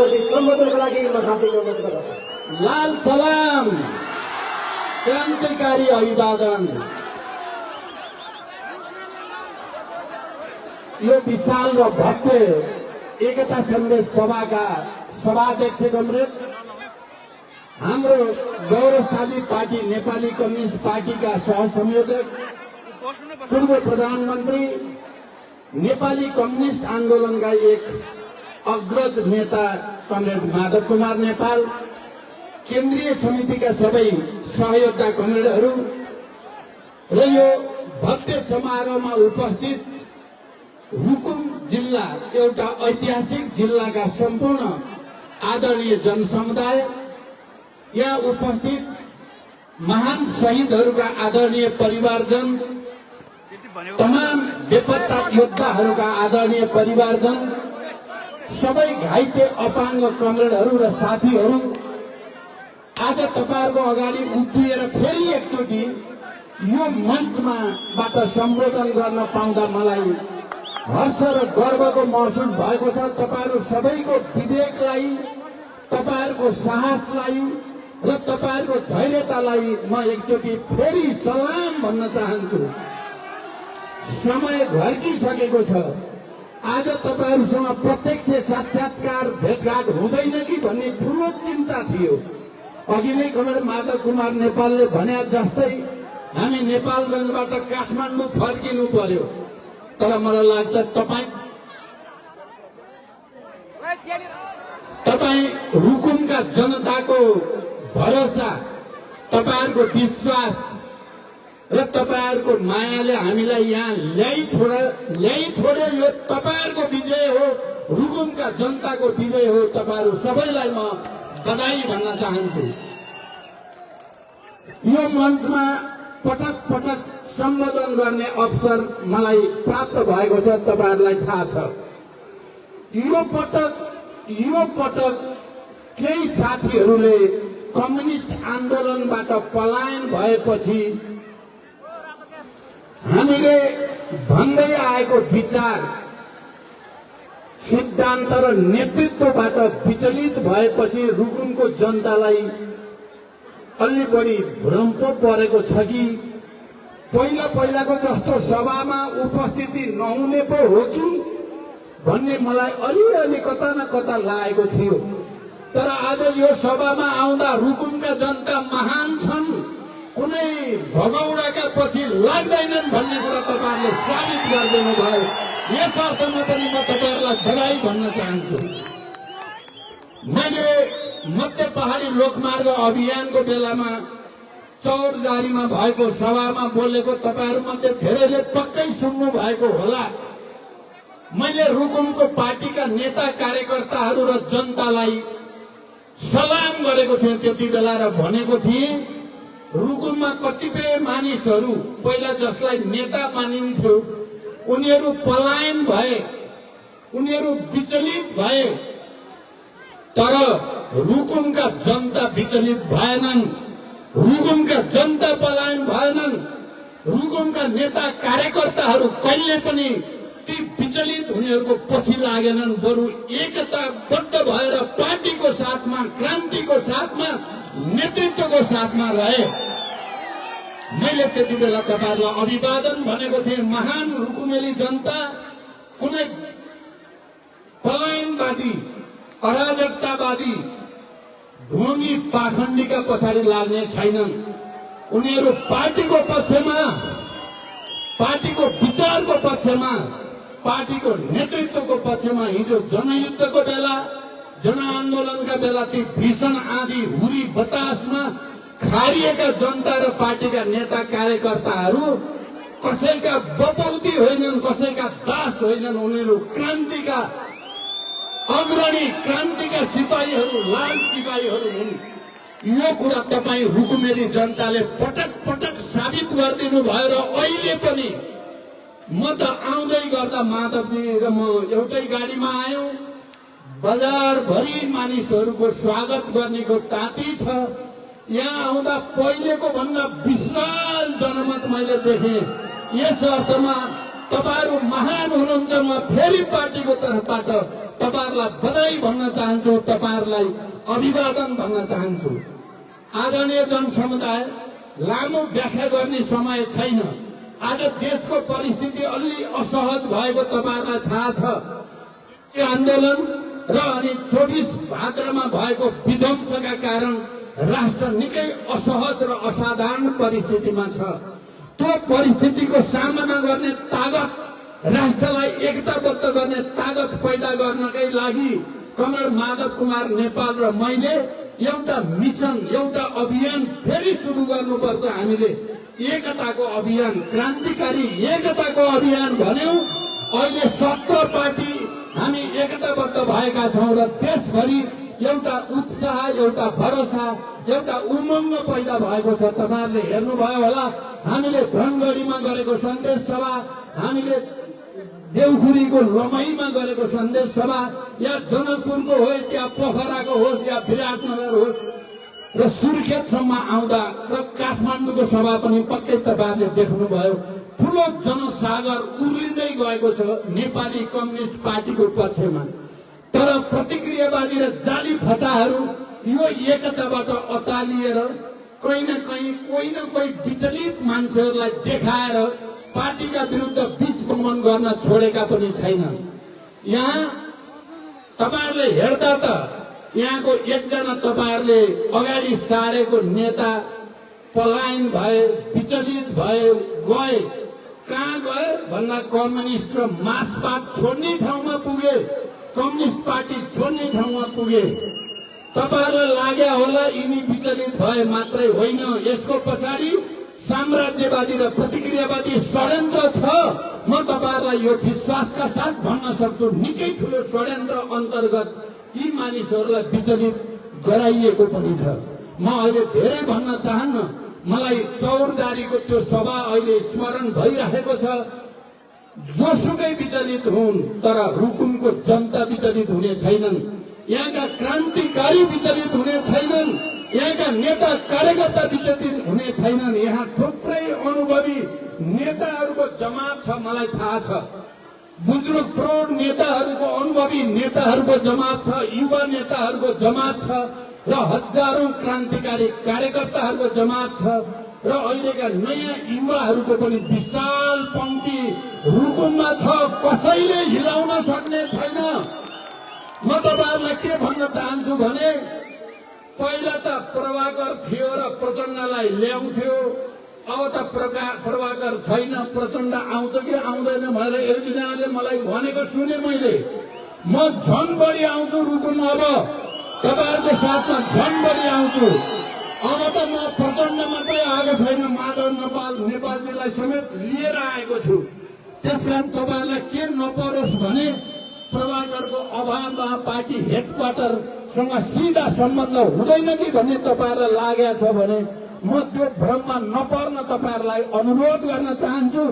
प्रति सम्बोधनको लागि म हार्दिक अनुरोध गर्दछु। लाल सलाम, क्रान्तिकारी अभिवादन। यो विशाल र भव्य एकता सन्देश सभाका सभाध्यक्ष कमरेड, हाम्रो गौरवशाली पार्टी नेपाली कम्युनिस्ट पार्टीका सहसंयोजक, पूर्व प्रधानमन्त्री, नेपाली कम्युनिस्ट आन्दोलनका एक अग्रज नेता कमरेड माधव कुमार नेपाल, केन्द्रीय समितिका सबै सहयोद्धा कमरेडहरू र यो भव्य समारोहमा उपस्थित रुकुम जिल्ला, एउटा ऐतिहासिक जिल्लाका सम्पूर्ण आदरणीय जनसमुदाय, यहाँ उपस्थित महान शहीदहरूका आदरणीय परिवारजन, तमाम बेपत्ता योद्धाहरूका आदरणीय परिवारजन, सबै घाइते अपाङ्ग कमरेडहरू र साथीहरू, आज तपाईहरुको अगाडि उभिएर फेरि एकचोटि यो मञ्चमाबाट सम्बोधन गर्न पाउँदा मलाई हर्ष र गर्वको महसुस भएको छ। तपाईहरु सबैको विवेकलाई, तपाईहरुको साहसलाई र तपाईहरुको धैर्यतालाई म एकचोटि फेरि सलाम भन्न चाहन्छु। समय घर्किसकेको छ। आज तपाईहरुसँग प्रत्यक्ष साक्षात्कार भेटघाट हुँदैन कि भन्ने ठूलो चिन्ता थियो। अघि नै कमरेड माधव कुमार नेपालले भने जस्तै हामी नेपालगञ्जबाट काठमाडौँ फर्किनु पर्यो, तर मलाई लाग्छ तपाईँ रुकुमका जनताको भरोसा, तपाईहरुको विश्वास र तपाईहरुको मायाले हामीलाई यहाँ ल्याइ छोड्यो। यो तपाईहरुको विजय हो, रुकुमका जनताको विजय हो। तपाईहरु सबैलाई म बधाई भन्न चाहन्छु। यो मञ्चमा पटक पटक सम्बोधन गर्ने अवसर मलाई प्राप्त भएको छ, तपाईहरुलाई थाहा छ। यो पटक केही साथीहरूले कम्युनिस्ट आन्दोलनबाट पलायन भएपछि हामीले भन्दै आएको विचार, सिद्धान्त र नेतृत्वबाट विचलित भएपछि रुकुमको जनतालाई अलि बढी भ्रम पो परेको छ कि पहिलाको जस्तो सभामा उपस्थिति नहुने पो हो कि भन्ने मलाई अलिअलि कता न कता लागेको थियो। तर आज यो सभामा आउँदा रुकुमका जनता महान छन्, कुनै भगौडाका पछि लाग्दैनन् भन्ने कुरा तपाईहरुले साबित गरिदिनु भयो। यस अर्थमा पनि म तपाईहरुलाई बधाई भन्न चाहन्छु। मैले मध्य पहाडी लोकमार्ग अभियानको बेलामा चौरजारीमा भएको सभामा बोलेको तपाईहरु मध्ये धेरैले पक्कै सुन्नु भएको होला। मैले रुकुमको पार्टीका नेता कार्यकर्ताहरू र जनतालाई सलाम गरेको थिएँ त्यति बेला र भनेको थिएँ रुकुममा कतिपय मानिसहरू पहिला जसलाई नेता मानिन्थ्यो उनीहरू पलायन भए, उनीहरू विचलित भए, तर रुकुमका जनता विचलित भएनन्, रुकुमका जनता पलायन भएनन्, रुकुमका नेता कार्यकर्ताहरू कहिले पनि ती विचलित हुनेहरूको पछि लागेनन्, बरु एकताबद्ध भएर पार्टीको साथमा, क्रान्तिको साथमा, नेतृत्वको साथमा रहे। मैले त्यति बेला तपाईहरुलाई अभिवादन भनेको थिएँ। महान रुकुमेली जनता कुनै पलायनवादी, अराजकतावादी, ढोंगी पाखण्डीका पछाडि लाग्ने छैनन्। उनीहरू पार्टीको पक्षमा, पार्टीको विचारको पक्षमा, पार्टीको नेतृत्वको पक्षमा हिजो जनयुद्धको बेला, जनआन्दोलनका बेला ती भीषण आँधी हुरी बतासमा खारिएका जनता र पार्टीका नेता कार्यकर्ताहरू कसैका बपौती होइनन्, कसैका दास होइनन्। उनीहरू क्रान्तिका अग्रणी, क्रान्तिका सिपाहीहरू, लाल सिपाहीहरू हुन्। यो कुरा तपाईँ रुकुमेली जनताले पटक पटक साबित गरिदिनु भयो। र अहिले पनि म त आउँदै गर्दा माधवजी र म एउटै गाडीमा आयौं। बजारभरि मानिसहरूको स्वागत गर्नेको ताती छ। यहाँ आउँदा पहिलेको भन्दा विशाल जनमत मैले देखेँ। यस अर्थमा तपाईहरु महान हुनुहुन्छ। म फेरि पार्टीको तर्फबाट तपाईहरुलाई बधाई भन्न चाहन्छु, तपाईहरुलाई अभिवादन भन्न चाहन्छु। आदरणीय जनसमुदाय, लामो व्याख्या गर्ने समय छैन। आज देशको परिस्थिति अलि असहज भएको तपाईहरुलाई थाहा छ। यो आन्दोलन र अनि 24 भाद्रमा भएको विध्वंसका कारण राष्ट्र निकै असहज र असाधारण परिस्थितिमा छ। त्यो परिस्थितिको सामना गर्ने तागत, राष्ट्रलाई एकताबद्ध गर्ने तागत पैदा गर्नकै लागि कमरेड माधव कुमार नेपाल र मैले एउटा मिसन, एउटा अभियान फेरि सुरु गर्नुपर्छ। हामीले एकताको अभियान, क्रान्तिकारी एकताको अभियान भन्यौं। अहिले 70 पार्टी हामी एकताबद्ध भएका छौं र देशभरि एउटा उत्साह, एउटा भरोसा, एउटा उमङ्ग पैदा भएको छ। तपाईहरुले हेर्नुभयो होला, हामीले धनगढीमा गरेको सन्देश सभा, हामीले देउखुरीको लमैमा गरेको सन्देश सभा, या जनकपुरको होस् या पोखराको होस् या विराटनगर होस् र सुर्खेतसम्म आउँदा र काठमाडौँको सभा पनि पक्कै तपाईहरुले देख्नुभयो। ठूलो जनसागर उर्लिँदै गएको छ नेपाली कम्युनिस्ट पार्टीको पक्षमा। तर प्रतिक्रियावादी र जाली फटाहरू यो एकताबाट अतालिएर कहीँ न कहीँ कोही न कोही विचलित मान्छेहरूलाई देखाएर पार्टीका विरुद्ध विस्फोट गर्न छोडेका पनि छैनन्। यहाँ तपाईहरुले हेर्दा त यहाँको एकजना तपाईहरुले अगाडि सारेको नेता पलायन भए, विचलित भए, गए। कहाँ गए भन्दा कम्युनिस्ट र मार्क्सवाद छोड्ने ठाउँमा पुगे, कम्युनिस्ट पार्टी छोड्ने ठाउँमा पुगे। तपाईहरुलाई लाग्यो होला यिनी विचलित भए मात्रै होइन, यसको पछाडि साम्राज्यवादी र प्रतिक्रियावादी षड्यन्त्र छ। म तपाईहरुलाई यो विश्वासका साथ भन्न सक्छु, निकै ठूलो षड्यन्त्र अन्तर्गत यी मानिसहरूलाई विचलित गराइएको पनि छ। म अहिले धेरै भन्न चाहन्न। मलाई चौरदारीको त्यो सभा अहिले स्मरण भइरहेको छ। जोसुकै विचलित हुन्, तर रुकुमको जनता विचलित हुने छैनन्। यहाँका क्रान्तिकारी विचलित हुने छैनन्। यहाँका नेता कार्यकर्ता विचलित हुने छैनन्। यहाँ थुप्रै अनुभवी नेताहरूको जमात छ, मलाई थाहा छ। बुजुर्ग प्रौढ नेताहरूको, अनुभवी नेताहरूको जमात छ, युवा नेताहरूको जमात छ र हजारौं क्रान्तिकारी कार्यकर्ताहरूको जमात छ र अहिलेका नयाँ युवाहरूको पनि विशाल पंक्ति रुकुममा छ। कसैले हिलाउन सक्ने छैन। म तपाईहरुलाई के भन्न चाहन्छु भने, पहिला त प्रभाकर थियो र प्रचण्डलाई ल्याउँथ्यो, अब त प्रभाकर छैन, प्रचण्ड आउँछ कि आउँदैन भनेर एकजनाले मलाई भनेको सुने मैले। म झन बढी आउँछु रुकुम, अब तपाईहरुको साथमा झन बढी आउँछु। अब त म प्रचण्ड मात्रै आएको छैन, माधव नेपालजीलाई समेत लिएर आएको छु। त्यसकारण तपाईहरुलाई के नपरोस् भने, प्रभाकरको अभावमा पार्टी हेडक्वार्टरसँग सीधा सम्बन्ध हुँदैन कि भन्ने तपाईहरुलाई लागेको छ भने म त्यो भ्रममा नपर्न तपाईहरुलाई अनुरोध गर्न चाहन्छु।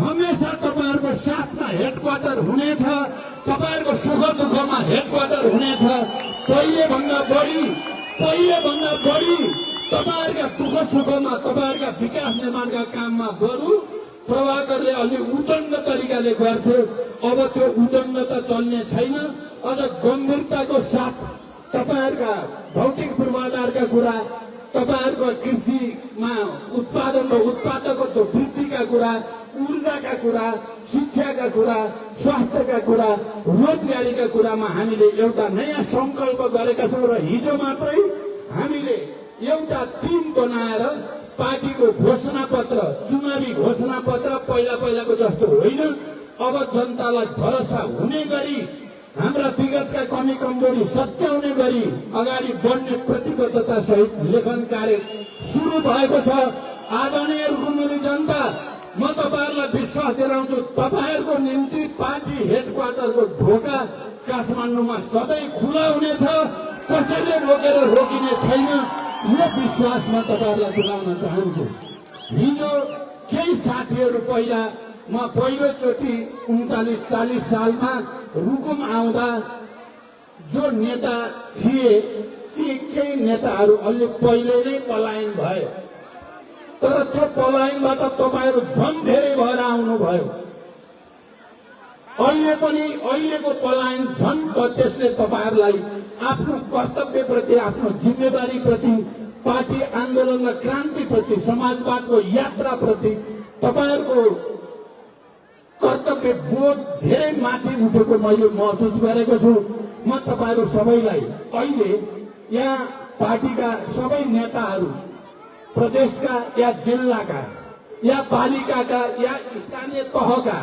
हमेशा तपाईहरुको साथमा हेडक्वार्टर हुनेछ, तपाईहरुको सुख दुःखमा हेडक्वार्टर हुनेछ। पहिले भन्दा बढी तपाईहरुका दुःख सुखमा, तपाईहरुका विकास निर्माणका काममा बरु प्रभाकरले अलि उदण्ड तरिकाले गर्थे। अब त्यो उदण्डता चल्ने छैन। अझ गम्भीरताको साथ तपाईहरुका भौतिक पूर्वाधारका कुरा, तपाईहरुको कृषिमा उत्पादन र उत्पादकत्व वृद्धिका कुरा, ऊर्जाका कुरा, शिक्षाका कुरा, स्वास्थ्यका कुरा, रोजगारीका कुरामा हामीले एउटा नयाँ संकल्प गरेका छौं। र हिजो मात्रै हामीले एउटा टिम बनाएर पार्टीको घोषणा पत्र, चुनावी घोषणा पत्र पहिलाको जस्तो होइन, अब जनतालाई भरोसा हुने गरी, हाम्रा विगतका कमी कमजोरी सच्याउने गरी अगाडि बढ्ने प्रतिबद्धता सहित लेखन कार्य सुरु भएको छ। आदरणीय रुकुमली जनता, म तपाईहरुलाई विश्वास दिलाउँछु, तपाईहरुको निम्ति पार्टी हेडक्वार्टरको ढोका काठमाडौँमा सधैँ खुला हुनेछ। कसैले रोकेर रोकिने छैन। यो विश्वास म तपाईहरुलाई दिलाउन चाहन्छु। हिजो केही साथीहरू म पहिलोचोटि 39-40 सालमा रुकुम आउँदा जो नेता थिए, ती केही नेताहरू अलि पहिले नै पलायन भए। तर त्यो पलायनबाट तपाईहरु झन् धेरै भएर आउनुभयो। अहिले पनि अहिलेको पलायन झन् त्यसले तपाईँहरूलाई आफ्नो कर्तव्यप्रति, आफ्नो जिम्मेवारीप्रति, पार्टी आन्दोलन र क्रान्तिप्रति, समाजवादको यात्राप्रति तपाईँहरूको कर्तव्य बोध धेरै माथि उठेको मैले महसुस गरेको छु। म तपाईँहरू सबैलाई अहिले यहाँ पार्टीका सबै नेताहरू, प्रदेशका या जिल्लाका या पालिकाका या स्थानीय तहका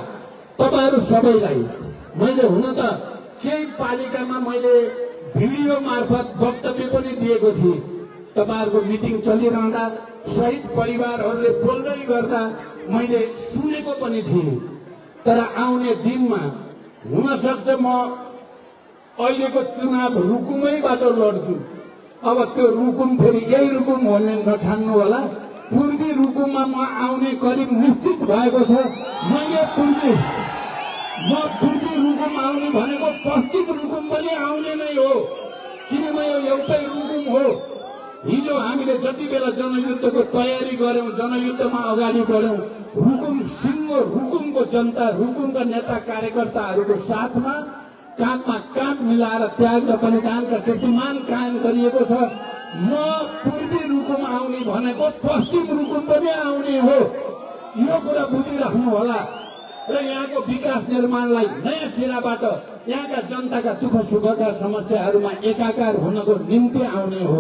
तपाईँहरू सबैलाई मैले हुन त केही पालिकामा मैले भिडियो मार्फत वक्तव्य पनि दिएको थिएँ। तपाईँहरूको मिटिङ चलिरहँदा शहीद परिवारहरूले बोल्दै गर्दा मैले सुनेको पनि थिएँ। तर आउने दिनमा हुन सक्छ म अहिलेको चुनाव रुकुमैबाट लड्छु। अब त्यो रुकुम फेरि यही रुकुम भन्ने नठान्नु होला। पूर्वी रुकुममा म आउने करिब निश्चित भएको छ। मैले पूर्वी रुकुम आउने भनेको पश्चिम रुकुम पनि आउने नै हो, किनभने यो एउटै रुकुम हो। हिजो हामीले जति बेला जनयुद्धको तयारी गर्यौं, जनयुद्धमा अगाडि बढ्यौं, रुकुमको जनता, रुकुमका नेता कार्यकर्ताहरूको साथमा काँधमा काँध मिलाएर त्याग र बलिदानका कीर्तिमान कायम गरिएको छ। म पूर्वी रुकुम आउने भनेको पश्चिम रुकुम पनि आउने हो, यो कुरा बुझिराख्नु होला। र यहाँको विकास निर्माणलाई नयाँ सिराबाट यहाँका जनताका दुःख सुखका समस्याहरूमा एकाकार हुनको निम्ति आउने हो।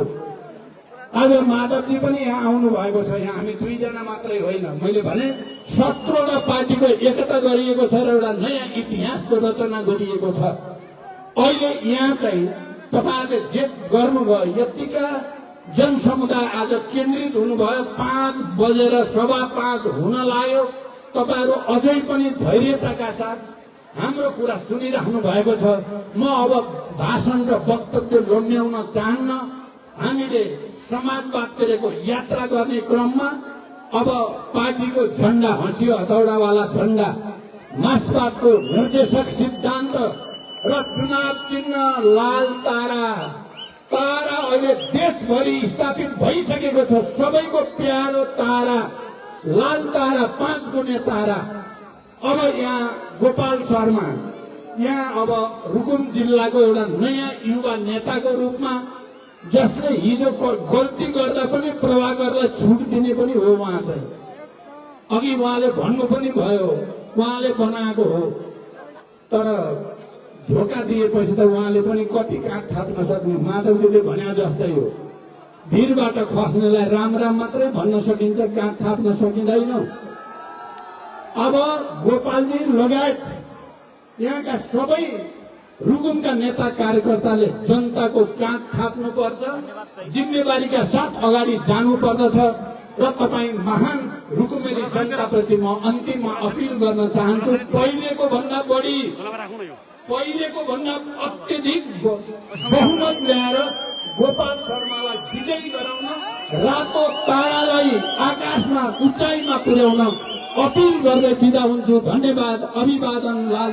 आज माधवजी पनि यहाँ आउनु भएको छ। यहाँ हामी दुईजना मात्रै होइन, मैले भने 17वटा पार्टीको एकता गरिएको छ र एउटा नयाँ इतिहासको रचना गरिएको छ। अहिले यहाँ चाहिँ तपाईँहरूले जे गर्नुभयो, यतिका जनसमुदाय आज केन्द्रित हुनुभयो। 5 बजेर 5:15 हुन लाग्यो। तपाईँहरू अझै पनि धैर्यताका साथ हाम्रो कुरा सुनिराख्नु भएको छ। म अब भाषण र वक्तव्य लोभ्याउन चाहन्न। हामीले समाजवादतिरको यात्रा गर्ने क्रममा अब पार्टीको झण्डा, हँसियो हथौडावाला झण्डा, मार्क्सवादको निर्देशक सिद्धान्त र चुनाव चिन्ह लाल तारा अहिले देशभरि स्थापित भइसकेको छ। सबैको प्यारो तारा, लाल तारा, 5 गुणे तारा। अब यहाँ गोपाल शर्मा यहाँ अब रुकुम जिल्लाको एउटा नयाँ युवा नेताको रूपमा, जसले हिजो गल्ती गर्दा पनि प्रभाकरलाई छुट दिने पनि हो। उहाँ चाहिँ अघि उहाँले भन्नु पनि भयो, उहाँले बनाएको हो। तर धोका दिएपछि त उहाँले पनि कति काठ थाप्न सक्ने। माधवजीले भने जस्तै हो, भिरबाट खस्नेलाई राम राम मात्रै भन्न सकिन्छ, काठ थाप्न सकिँदैन। अब गोपालजी लगायत यहाँका सबै रुकुमका नेता कार्यकर्ताले जनताको काँध थाप्नुपर्छ, जिम्मेवारीका साथ अगाडि जानु पर्दछ। र तपाईँ महान रुकुमेली जनताप्रति म अन्तिममा अपिल गर्न चाहन्छु, पहिलेको भन्दा अत्यधिक बहुमत ल्याएर गोपाल शर्मालाई विजयी गराउन, रातो तारालाई आकाशमा उचाइमा पुर्याउन अपिल गर्दै बिदा हुन्छु। धन्यवाद। अभिवादन। लाल